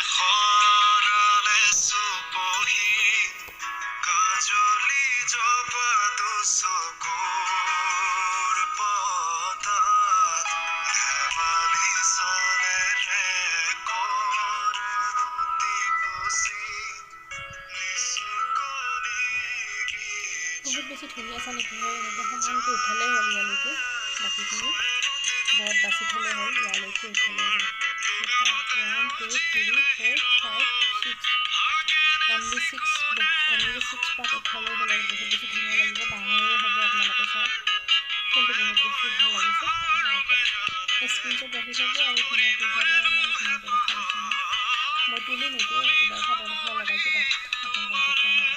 সৰালে চুপহি কাজলি জপা দুচকুৰ পতাত ধেমালি চলেৰে কৰে টিপচি নিচুকনি। বহুত বেছি ধুনীয়া চানেকি হয়। এনেকৈ সমানকৈ উঠালেই হ'ল ইয়ালৈকে, বাকীখিনি বৰ বাছি থ'লে হ'ল। ইয়ালৈকে উঠালেই হ'ল। One, two, three, four, five, six, only six, only six পাত উঠালেই হ'ল আৰু বহুত বেছি ধুনীয়া লাগিব, ডাঙৰো হ'ব। আপোনালোকে চাওক, ফুলটো বহুত বেছি ভাল লাগিছে। স্ক্ৰীনশ্বট ৰাখি থ'ব আৰু ধুনীয়াকৈ উঠাব। ইমান ধুনীয়াকৈ দেখা গৈছে। মই তুলিম এইটো, এইবাৰ চাদৰ মেখেলা লগাইছোঁ, তাত আপোনালোকক দেখুৱাম।